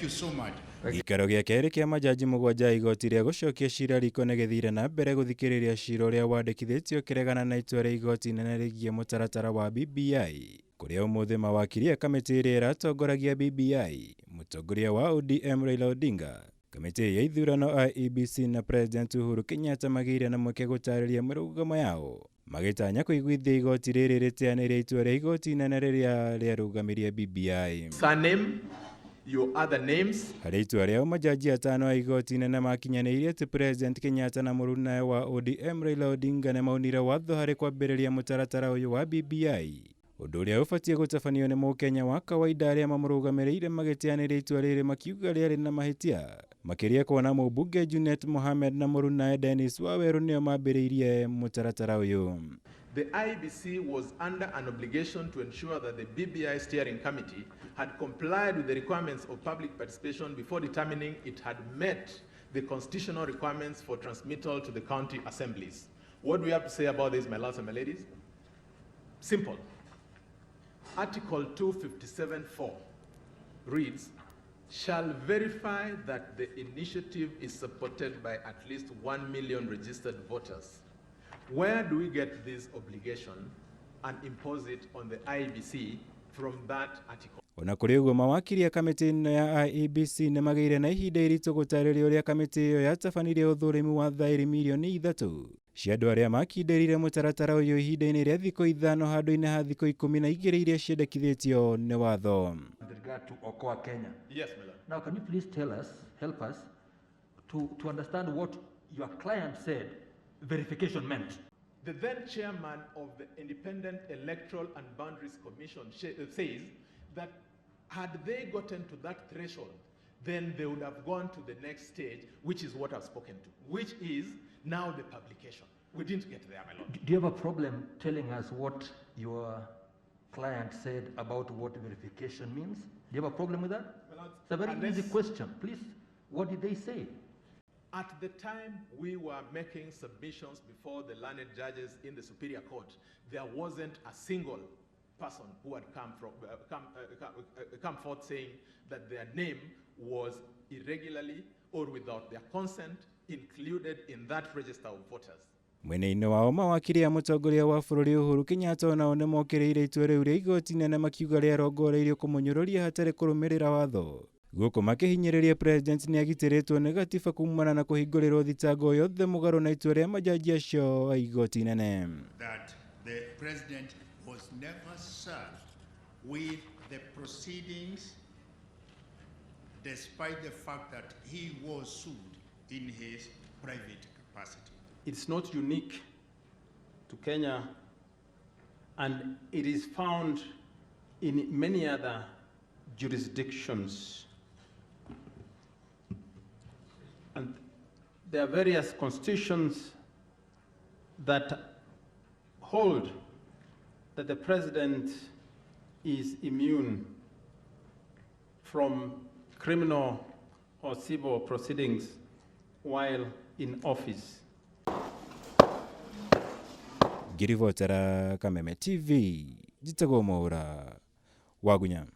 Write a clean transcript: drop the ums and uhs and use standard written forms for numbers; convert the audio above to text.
Thank you so much. Gĩikaro gĩa kerĩ kĩa majaji mũgwanja a igoti rĩa gũcokia cira riko nĩ gĩthire na mbere gũthikĩrĩria cira ũrĩa wandĩkithĩtio ũkĩregana na itua rĩa igoti inene rĩgiĩ mũtaratara wa BBI kũrĩa ũmũthĩ mawakiri a kamĩtĩ ĩrĩa ĩratongoragia BBI, mũtongoria wa ODM Raila Odinga, kamĩtĩ ya ithurano IEBC na President Uhuru Kenyatta magĩire na mweke gũtarĩria mĩrũgamo yao magĩtanya kũiguithia igoti rĩrĩ rĩteanĩria itua rĩa igoti inene rĩrĩa rĩarũgamirie BBI. Surname, your other names. Harĩ itua rĩao majaji atano a igoti inene makinyanĩirie atĩ President Kenyatta na mũrunawe wa ODM Raila Odinga nĩ maunire watho harĩ kwambĩrĩria mũtaratara ũyũ wa BBI ũndũ ũrĩa ũbatiĩ gũtabanio nĩ mũkenya wa kawaida arĩa mamũrũgamĩrĩire magĩteanĩria itua rĩrĩ makiuga rĩarĩ na mahĩtia makĩria kuona mũmbunge Junet Mohamed na mũrunawe Dennis Waweru nĩo mambĩrĩirie mũtaratara ũyũ. The IEBC was under an obligation to ensure that the BBI steering committee had complied with the requirements of public participation before determining it had met the constitutional requirements for transmittal to the county assemblies. What do we have to say about this, my lords and my ladies? Simple. Article 257.4 reads, shall verify that the initiative is supported by at least 1 million registered voters. Where do we get this obligation and impose it on the IEBC from that article? Ona kũrĩ ũguo mawakiri a kamĩtĩ ĩno ya IEBC nĩ magĩire na ihinda iritũ gũtarĩria ũrĩa kamĩtĩ ĩyo yatabanirie ũthũrimi wa thaĩri mirioni ithatũ cia andũ arĩa makindĩrire mũtaratara ũyũ ihinda-inĩ rĩa thikũ ithano handũ-inĩ ha thikũ ikũmi na igĩrĩ iria ciendekithĩtio nĩ watho. With regard to Okoa Kenya. Yes, my lord. Now, can you please tell us, help us, to understand what your client said verification meant? The then chairman of the Independent Electoral and Boundaries Commission says that had they gotten to that threshold, then they would have gone to the next stage, which is what I've spoken to, which is now the publication. We didn't get there, my lord. Do you have a problem telling us what your client said about what verification means? Do you have a problem with that? My lord, It's a very easy unless- question. Please, what did they say? At the time we were making submissions before the learned judges in the Superior Court, there wasn't a single person who had come forth saying that their name was irregularly or without their consent included in that register of voters. Mwena-inĩ wao mawakiri a mũtongoria wa bũrũri Uhuru Kenyatta onao nĩ mokĩrĩire itua rĩu rĩa igoti inene makiuga rĩarongoreirio kũmũnyũrũria hatarĩ kũrũmĩrĩra watho. Gũkũ makĩhinyĩrĩria president nĩ agitĩrĩtwo nĩ gatiba kumana na kũhingũrĩrwo thitango yothe mũgarũ na itua rĩa majaji acio a igoti inene. That the president was never served with the proceedings despite the fact that he was sued in his private capacity. It's not unique to Kenya, and it is found in many other jurisdictions. And there are various constitutions that hold that the president is immune from criminal or civil proceedings while in office. Ngĩribotera Kameme TV, njĩtagwo Mwaũra Wagunya.